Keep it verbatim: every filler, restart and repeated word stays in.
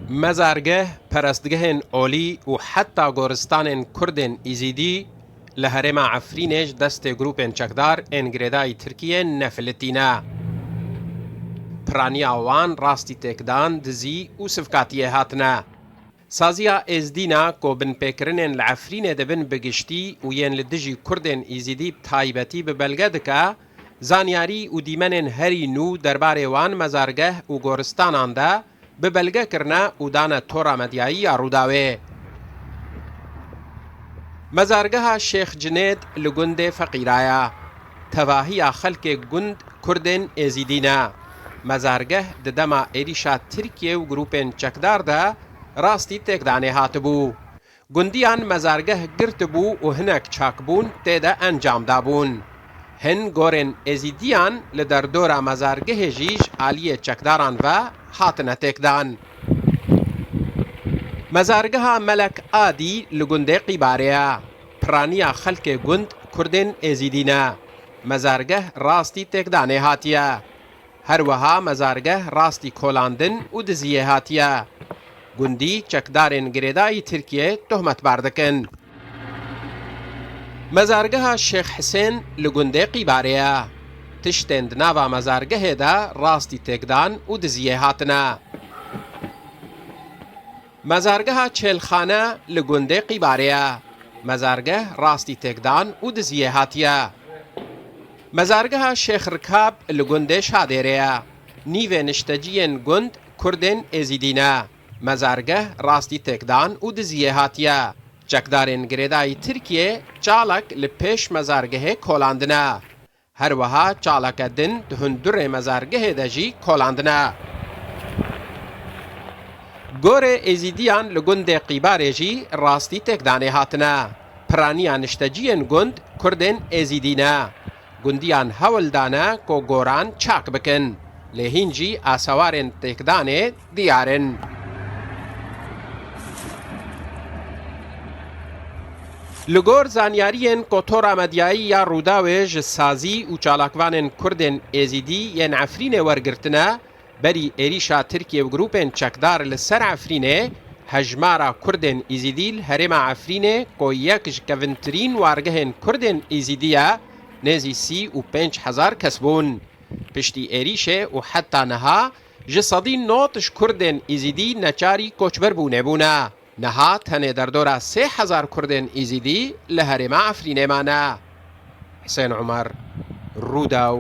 Mezargeh, perestgehên olî û heta goristanên Kurdên Îzîdî li herêma Efrînê ji destê grûpên çekdar ên girêdayî Tirkiyê nefilitîne. Piraniya wan rastî têkdan, dizî û sivkatiyê hatine. Saziya Êzdîna ku binpêkirinên li Efrînê dibin bi giştî û yên li dijî Kurdên Îzîdî bi taybetî bi belge dike, zanyarî û dîmenên herî nû derbarê wan mezargeh û goristanan de bi belge kirine û dane tora medyayî ya Rûdawê. Mezargeha Şêx Cinêd li gundê Feqîra ye. Tevahiya xelkê gund Kurdên Êzîdî ne. Mezargeh di dema êrîşa Tirkiye û grûpên çekdar de rastî têkdanê hatibû. Gundiyan mezargeh girtibû û hinek çakbûn tê de encam dabûn. Hin gorên Êzîdiyan li derdora mezargehê jî ji aliyê çekdaran ve hatine têkdan. Mezargeha Melek Adî li gundê Qîbarê ye. Piraniya xelkê gund Kurdên Êzîdî ne. Mezargeh rastî têkdanê hatiye. Her wiha mezargeh rastî kolandin û diziyê hatiye. Gundî çekdarên girêdayî Tirkiyê tohmetbar dikin. Mezargeha Şêx Hisên li gundê Qîbarê ye. Tiştên di nava mezargehê de rastî têkdan û diziyê hatine. Mezargeha Çêlxane li gundê Qîbarê ye. Mezargeh rastî têkdan û diziyê hatiye. Mezargeha Şêx Rikab li gundê Şadêrê ye. Nîvê nişteciyên gund Kurdên Êzîdî ne. Mezargeh rastî têkdan û diziyê hatiye. Çekdarên girêdayî Tirkiyê çalek li pêş mezargehê kolandine. Her wiha çaleke din di hundurê mezargehê de jî kolandine. Gorê Êzîdiyan li gundê Qîbarê jî rastî têkdanê hatine. Piraniya nişteciyên gund Kurdên Êzîdî ne. Gundiyan hewl dane ku goran çak bikin. Lê hîn jî asewarên têkdanê diyar in. Li gor zanyariyên ku Tora Medyayî ya Rûdawê ji sazî û çalakvanên Kurdên Êzîdî yên Efrînê wergirtine, berî êrîşa Tirkiye û grûpên çekdar li ser Efrînê, hejmara Kurdên Îzîdî li herêma Efrînê ku yek ji kevintirîn wargehên Kurdên Îzîdî ye, nêzî sî û pênc hezar kes bûn. Piştî êrîşê û heta niha ji sedî nod ji Kurdên Îzîdî neçarî koçberbûnê bûne. Niha tenê derdora sê hezar Kurdên Îzîdî li herêma Efrînê mane. Hisên Umer, Rûdaw.